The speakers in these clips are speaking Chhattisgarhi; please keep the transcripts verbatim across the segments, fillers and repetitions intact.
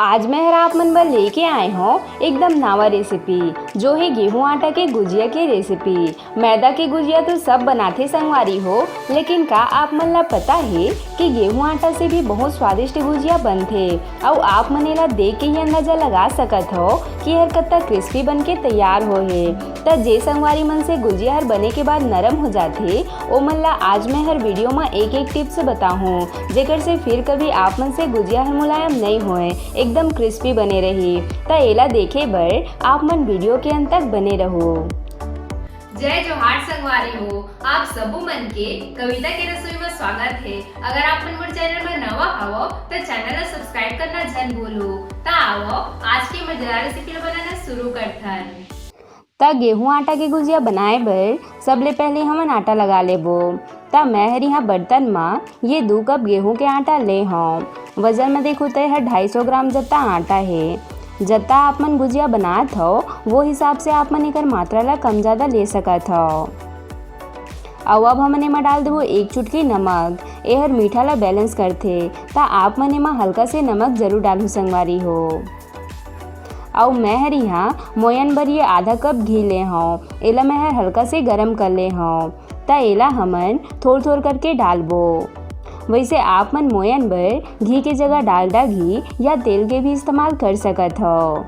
आज मैं हर आप मन बर लेके आए हौं एकदम नावा रेसिपी, जो हे गेहूं आटा के गुजिया के रेसिपी। मैदा के गुजिया तो सब बनाथे संगवारी हो, लेकिन का आप मन ला पता हे कि गेहूं आटा से भी बहुत स्वादिष्ट गुजिया बनथे? अउ आप मन एला देख के ही अंदाजा लगा सकत हो कि हर कत्ता क्रिस्पी बन के तैयार हो हे। त जे संगवारी मन से गुजिया हर बने के बाद नरम हो जाथे, ओमन ला आज मैं हर वीडियो म एक एक टिप्स बताहूं, जेकर से फिर कभी आप मन से गुजिया हर मुलायम नइ होए, एकदम क्रिस्पी बने रही। त एला देखे बर आप मन वीडियो के अंत तक बने रहो। जय जोहार संगवारी हो, आप सबो मन के कविता के रसोई में स्वागत हे। अगर आप मन मोर चैनल में नवा हवो, त चैनल ला सब्सक्राइब करना झन भूलो। त आवो, आज के मजेदार रेसिपी ला बनाना शुरू करथन। त गेहूं आटा के गुजिया बनाए बर सबले पहले हमन आटा लगा लेबो। त मैं हर इहाँ बर्तन म ये दू कप गेहूं के आटा ले हौं। वजन म देखो त एहर ढाई सौ ग्राम जत्ता आटा हे। जत्ता आप मन गुजिया बनात हव, वो हिसाब से आप मन एकर मात्रा ला कम ज्यादा ले सकत हव। अउ अब हमन एमा डाल देबो एक चुटकी नमक। एहर मीठा ला बैलेंस करथे, त आप मन एमा हल्का से नमक जरूर डालहु संगवारी हो। अउ मैं हर इहाँ मोयन बर ये आधा कप घी ले हौं। एला मैं हर हल्का से गरम कर ले हौं, त एला हमन थोर-थोर करके डालबो। वैसे आप मन मोयन बर घी के जगह डालडा घी या तेल के भी इस्तेमाल कर सकत हव।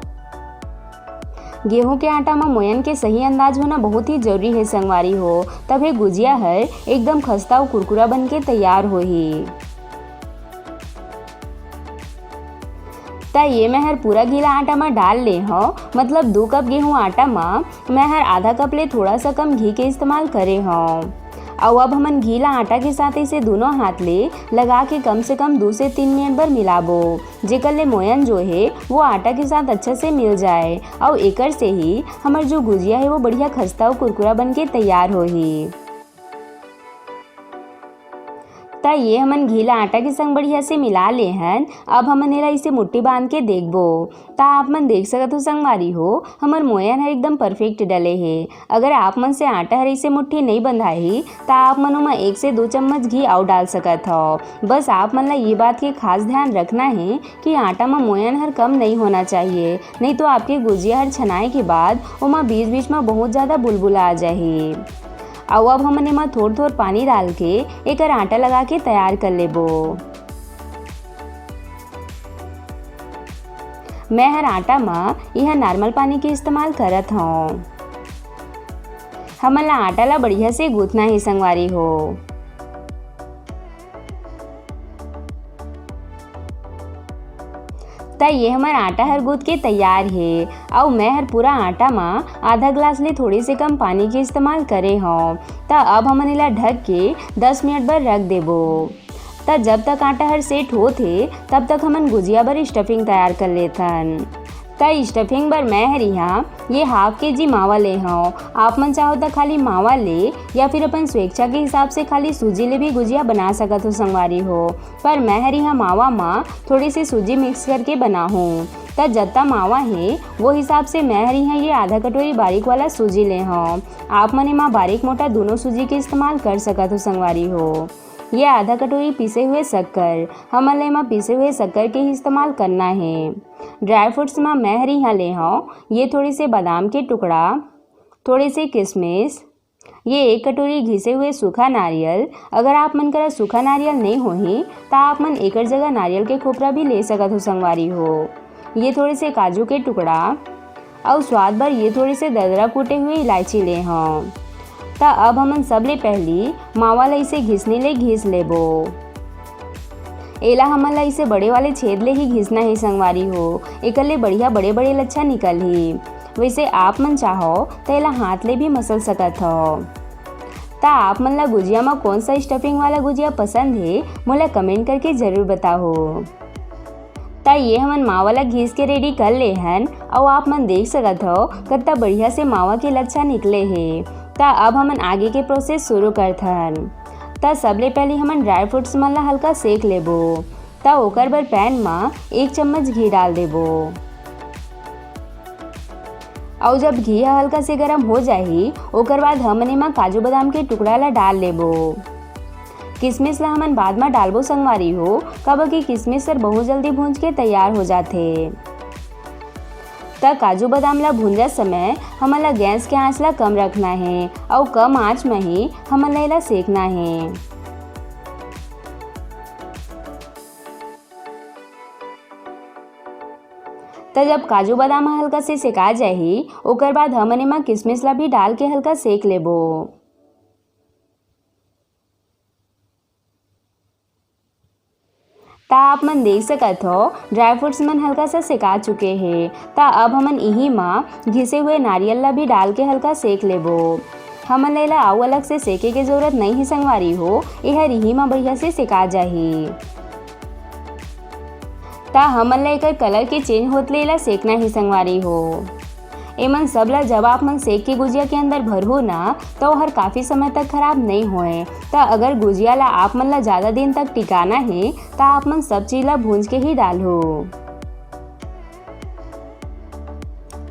गेहूं के आटा म मोयन के सही अंदाज होना बहुत ही जरूरी हे संगवारी हो, तभे गुजिया हर एकदम खस्ता अउ कुरकुरा बन के तैयार होही। त ये मैं हर पूरा घी ला आटा म डाल ले हौं, मतलब दू कप गेहूं आटा म मैं हर आधा कप ले थोड़ा सा कम घी के इस्तेमाल करे हौं। अउ अब हमन घी ला आटा के साथ इसे दोनों हाथ ले लगा के कम से कम दू से तीन मिनट बर मिलाबो, जेकर ले मोयन जो हे वो आटा के साथ अच्छा से मिल जाए, अउ एकर से ही हमर जो गुजिया हे वो बढ़िया खस्ता अउ कुरकुरा बन के तैयार होही। त ये हमन घी ला आटा के संग बढ़िया से मिला ले हन। अब हमन एला इसे मुट्ठी बांध के देखबो। त आप मन देख सकत हो संगवारी हो, हमर मोयन ह एकदम परफेक्ट डले हे। अगर आप मन से आटा हर इसे मुट्ठी नइ बंधाही, त आप मन ओमा एक से दो चम्मच घी अउ डाल सकत हव। बस आप मन ला ये बात के खास ध्यान रखना हे कि आटा म मोयन हर कम नइ होना चाहिए, नहीं तो आपके गुजिया हर छनाए के बाद ओमा बीच-बीच म बहुत ज्यादा बुलबुला आ जाही। अउ अब हमन एमा थोर-थोर पानी डाल के एकर आटा लगा के तैयार कर लेबो। मैं हर आटा म इहाँ नॉर्मल पानी के इस्तेमाल करत हौं। हमन ला आटा ला बढ़िया से गूंथना हे संगवारी हो। त ये हमर आटा हर गूंथ के तैयार हे। अउ मैं हर पूरा आटा म आधा ग्लास ले थोड़े से कम पानी के इस्तेमाल करे हौं। त अब हमन एला ढक के दस मिनट बर रख देबो। त जब तक आटा हर सेट होत हे, तब तक हमन गुजिया बर स्टफिंग तैयार कर लेथन। त स्टफिंग बर मैं हर इहाँ ये हाफ केजी मावा ले हौं। आप मन चाहो त खाली मावा ले या फिर अपन स्वेच्छा के हिसाब से खाली सूजी ले भी गुजिया बना सकत हो संगवारी हो, पर मैं हर इहाँ मावा म थोड़ी सी सूजी मिक्स करके बनाहूँ। त जत्ता मावा हे, वो हिसाब से मैं हर इहाँ ये आधा कटोरी बारीक वाला सूजी ले हौं। आप मन एमा बारीक मोटा दोनों सूजी के इस्तेमाल कर सकत हो संगवारी हो। ये आधा कटोरी पीसे हुए शक्कर, हमन ला एमा पीसे हुए शक्कर के ही इस्तेमाल करना हे। ड्राई फ्रूट्स म मैं हर इहाँ ले हौं ये थोड़े से बादाम के टुकड़ा, थोड़े से किशमिश, ये एक कटोरी घिसे हुए सूखा नारियल। अगर आप मन करा सूखा नारियल नइ होही, त आप मन एकर जगह नारियल के खोपरा भी ले सकत हो संगवारी हो। ये थोड़े से काजू के टुकड़ा, अउ स्वाद बर ये थोड़े से दरदरा कूटे हुए इलायची ले हौं। त अब हमन सबले पहली मावा ला इसे घिसनी ले घिस लेबो। एला हमन ला इसे बड़े वाले छेद ले ही घिसना हे संगवारी हो, एकर ले बढ़िया बड़े-बड़े लच्छा निकलही। वैसे आप मन चाहो त एला हाथ ले भी मसल सकत हो। त आप मन ला गुजिया म कौन सा स्टफिंग वाला गुजिया पसंद हे, मोला कमेंट करके जरूर बताओ। त ये हमन मावा ला घिस के रेडी कर ले हन, अउ आप मन देख सकत हो कत्ता बढ़िया से मावा के लच्छा निकले हे। त अब हमन आगे के प्रोसेस शुरू करथन। त सबले पहले हमन ड्राई फ्रूट्स मन ला हल्का सेक लेबो। त ओकर बर पैन म एक चम्मच घी डाल देबो। अउ जब घी ह हल्का से गरम हो जाही, ओकर बाद हमन एमा काजू बादाम के टुकड़ा ला डाल लेबो। किसमिस ला हमन बाद म डालबो संगवारी हो, काबर कि किसमिस हर बहुत जल्दी भूंज के तैयार हो जाथे। त काजू बादाम ला भूंजत समय हमन ला गैस के आंच ला कम रखना हे अउ कम आंच म ही हमन ला एला सेकना हे। त जब काजू बादाम ह हल्का से सेका जाही, ओकर बाद हमन एमा किसमिस ला भी डाल के हल्का सेक लेबो। त आप मन देख सकत हो, ड्राई फ्रूट्स मन हल्का सा सेका चुके हे। त अब हमन इही म घिसे हुए नारियल ला भी डाल के हल्का सेक लेबो। हमन ला एला अउ अलग से सेके के जरूरत नइ हे संगवारी हो, एहर इही म बढ़िया से सेका जाही। त हमन ला एकर कलर के चेंज होत ले एला सेकना हे संगवारी हो। एमन सब ला जब आप मन सेक के गुजिया के अंदर भरहू ना, त ओहर काफी समय तक खराब नइ होए। त अगर गुजिया ला आप मन ला ज्यादा दिन तक टिकाना हे, त आप मन सब चीज ला भूंज के ही डालहू।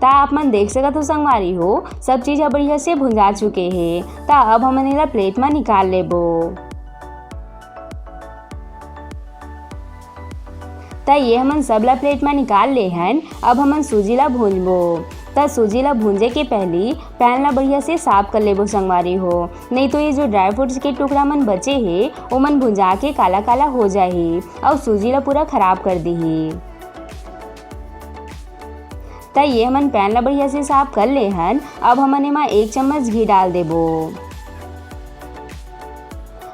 त आप मन देख सकत हो संगवारी हो, सब चीज ह बढ़िया से भुंजा चुके हे। त अब हमन एला प्लेट म निकाल लेबो। त ये हमन सब ला प्लेट म निकाल ले हन। अब हमन सूजी ला भूंजबो। त सूजी ला भूंजे के पहली पैन ला बढ़िया से साफ कर लेबो संगवारी हो, नहीं तो ये जो ड्राई फ्रूट्स के टुकड़ा मन बचे हे, ओमन भुंजा के काला काला हो जाही अउ सूजी ला पूरा खराब कर दिही। त ये हमन पैन ला बढ़िया से साफ कर ले हन। अब हमन एमा एक चम्मच घी डाल देबो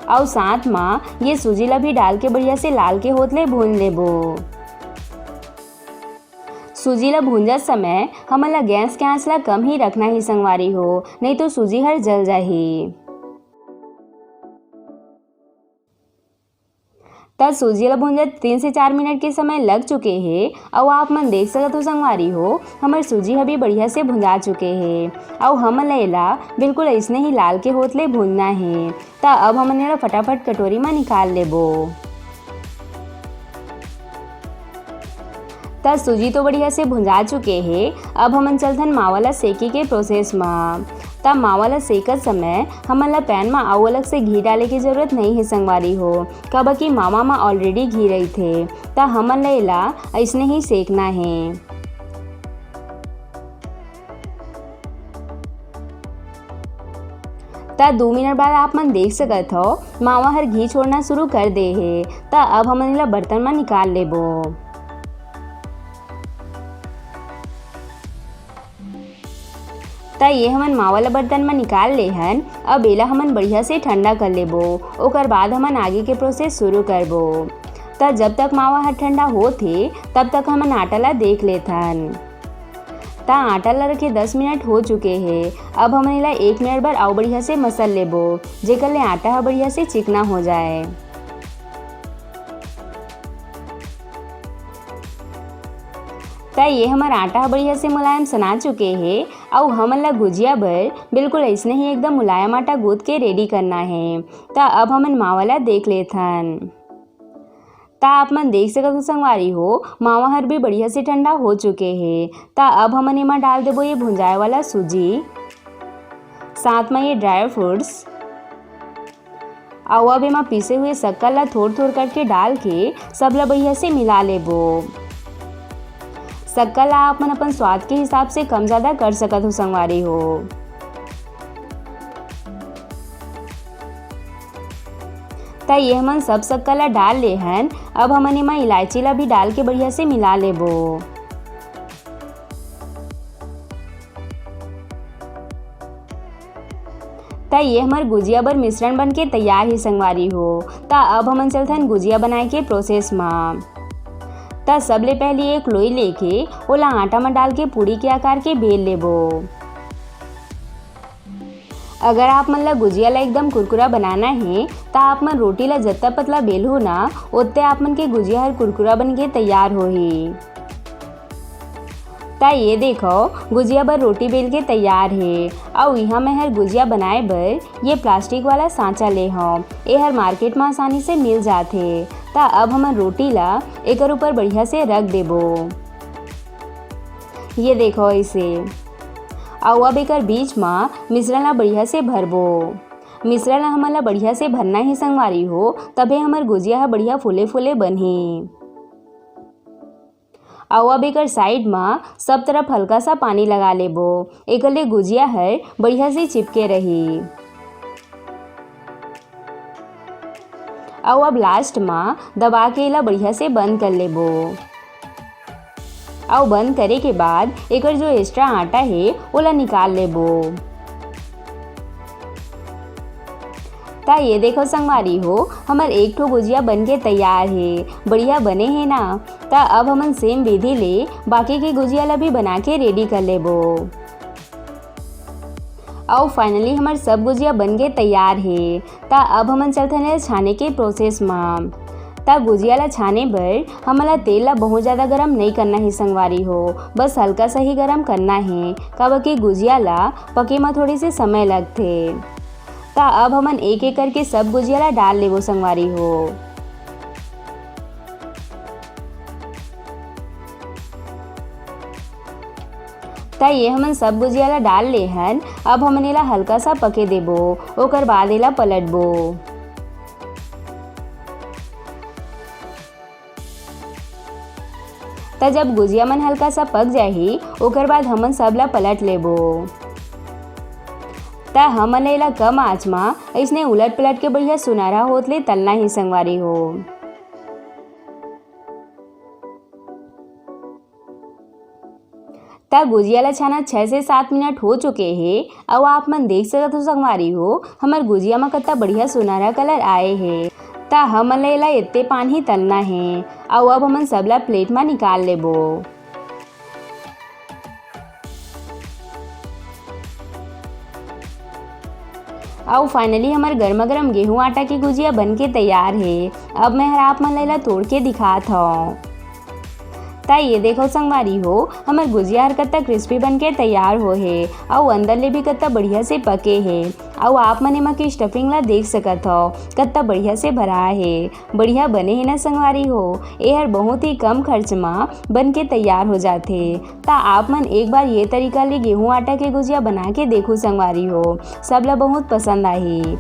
अउ साथ म ये सूजी ला भी डाल के बढ़िया से लाल के होत ले भून लेबो। सूजी ला भूंजत समय हमन ला गैस के आंच ला कम ही रखना ही संगवारी हो, नहीं तो सूजी हर जल जाही। त सूजी ला भूंजत तीन से चार मिनट के समय लग चुके हे अउ आप मन देख सकत हो संगवारी हो, हमर सूजी ह भी बढ़िया से भुंजा चुके हे अउ हमन ला एला बिल्कुल अइसने ही लाल के होत ले भूंजना हे। त अब हमन एला फटाफट कटोरी म निकाल लेबो। त सूजी तो बढ़िया से भुंजा चुके हे। अब हमन चलथन मावा ला सेके के प्रोसेस म। त मावा ला सेकत समय हमन ला पैन म अउ अलग से घी डाले के जरूरत नइ हे संगवारी हो, काबर कि मावा म ऑलरेडी घी रहिथे। त हमन ला एला अइसने ही सेकना हे। त दू मिनट बाद आप मन देख सकत हो, मावा हर घी छोड़ना शुरू कर दे हे। त अब हमन एला बर्तन म निकाल लेबो। त ये हमन मावा ला बर्तन म निकाल ले हन। अब एला हमन बढ़िया से ठंडा कर लेबो, ओकर बाद हमन आगे के प्रोसेस शुरू करबो। त जब तक मावा ह ठंडा होत हे, तब तक हमन आटा ला देख लेथन। त आटा ला रखे दस मिनट हो चुके हे। अब हमन एला एक मिनट बर अउ बढ़िया से मसल लेबो, जेकर ले आटा ह बढ़िया से चिकना हो जाए। त ये हमर आटा ह बढ़िया से मुलायम सना चुके हे, अउ हमन ला गुजिया बर बिल्कुल अइसने ही एकदम मुलायम आटा गूंथ के रेडी करना हे। त अब हमन मावा ला देख लेथन। त आप मन देख सकत हो संगवारी हो, मावा हर भी बढ़िया से ठंडा हो चुके हे। त अब हमन एमा डाल देबो ये भुंजाए वाला सूजी, साथ म ये ड्राई फ्रूट्स, अउ अब एमा पीसे हुए शक्कर ला थोर-थोर करके डाल के सब ला बढ़िया से मिला लेबो। शक्कर ला आप मन अपन स्वाद के हिसाब से कम ज्यादा कर सकत हो संगवारी हो। त ये हमन सब शक्कर ला डाल ले हन। अब हमन एमा इलायची ला भी डाल के बढ़िया से मिला लेबो। त ये हमर गुजिया बर मिश्रण बन के तैयार हे संगवारी हो। त अब हमन चलथन गुजिया बनाए के प्रोसेस म। त सबले पहली एक लोई लेके ओला आटा म डाल के पूड़ी के आकार के बेल लेबो। अगर आप मन ला गुजिया ला एकदम कुरकुरा बनाना हे, त आप मन रोटी ला जत्ता पतला बेलहू ना, ओत्ते आप मन के गुजिया हर कुरकुरा बन के तैयार होही। त ये देखो, गुजिया बर रोटी बेल के तैयार हे। अउ इहाँ मैं हर गुजिया बनाए बर ये प्लास्टिक वाला सांचा ले हव। ए हर मार्केट म आसानी से मिल जाथे। त अब हमन रोटी ला एकर ऊपर बढ़िया से रख देबो। ये देखो ऐसे। अउ अब एकर बीच म मिश्रण ला बढ़िया से भरबो। मिश्रण ला हमन ला बढ़िया से भरना हे संगवारी हो, तभे हमर गुजिया ह बढ़िया फूले फूले बनही। अउ अब एकर side म सब तरफ हल्का सा पानी लगा लेबो, एकर ले गुजिया हर बढ़िया से चिपके रही। अउ अब last म दबा के एला बढ़िया से बंद कर लेबो। अउ बंद करे के बाद एकर जो extra आटा हे, ओला निकाल लेबो। त ये देखो संगवारी हो, हमर एक ठो गुजिया बन के तैयार हे। बढ़िया बने हे ना? त अब हमन same विधि ले बाकी के गुजिया ला भी बना के ready कर लेबो। अउ finally हमर सब गुजिया बन के तैयार हे। त अब हमन चलथन एला छाने के process म। त गुजिया ला छाने बर हमन ला तेल ला बहुत ज्यादा गरम नइ करना हे संगवारी हो, बस हल्का सा ही गरम करना हे, काबर कि गुजिया ला पके म थोड़ी से समय लगथे। त अब हमन एक एक करके सब गुजिया ला डाल लेबो संगवारी हो। त ये हमन सब गुजिया ला डाल ले हन। अब हमन एला हल्का सा पके देबो, ओकर बाद एला पलटबो। त जब गुजिया मन हल्का सा पक जाही, ओकर बाद हमन सब ला पलट लेबो। त हमन ला एला कम आंच म अइसने उलट पलट के बढ़िया सुनहरा होत ले तलना हे संगवारी हो। त गुजिया ला छाना छह से सात मिनट हो चुके हे। अउ आप मन देख सकत हो संगवारी हो, हमर गुजिया म कत्ता बढ़िया सुनहरा colour आए हे। त हमन ला एला एत्ते पान ही तलना हे। अउ अब हमन सबला plate म निकाल लेबो। अउ finally हमर गरमा गरम गेहूं आटा के गुजिया बन के तैयार हे। अब मैं हर आप मन ला एला तोड़ के दिखात हव। त ये देखो संगवारी हो, हमर गुजिया हर कत्ता crispy बन के तैयार हो हे, अउ अंदर ले भी कत्ता बढ़िया से पके हे। अउ आप मन एमा के stuffing ला देख सकत हव, कत्ता बढ़िया से भरा हे। बढ़िया बने हे ना संगवारी हो, ए हर बहुत ही कम खर्च मा बन के तैयार हो जाथे। त आप मन एक बार ये तरीका ले गेहूं आटा के गुजिया बना के देखो संगवारी हो, सब ला बहुत पसंद आही।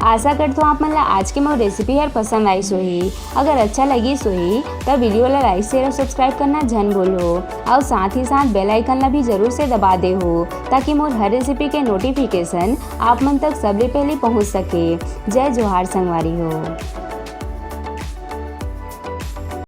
आशा करथों आप मन ला आज के मोर recipe हर पसंद आइस होही। अगर अच्छा लगिस होही त video ला like, share अउ subscribe करना झन भूलहू, अउ साथ ही साथ bell icon ला भी जरूर से दबा देहू, ताकि मोर हर recipe के notification आप मन तक सबले पहले पहुंच सके। जय जोहार संगवारी हो।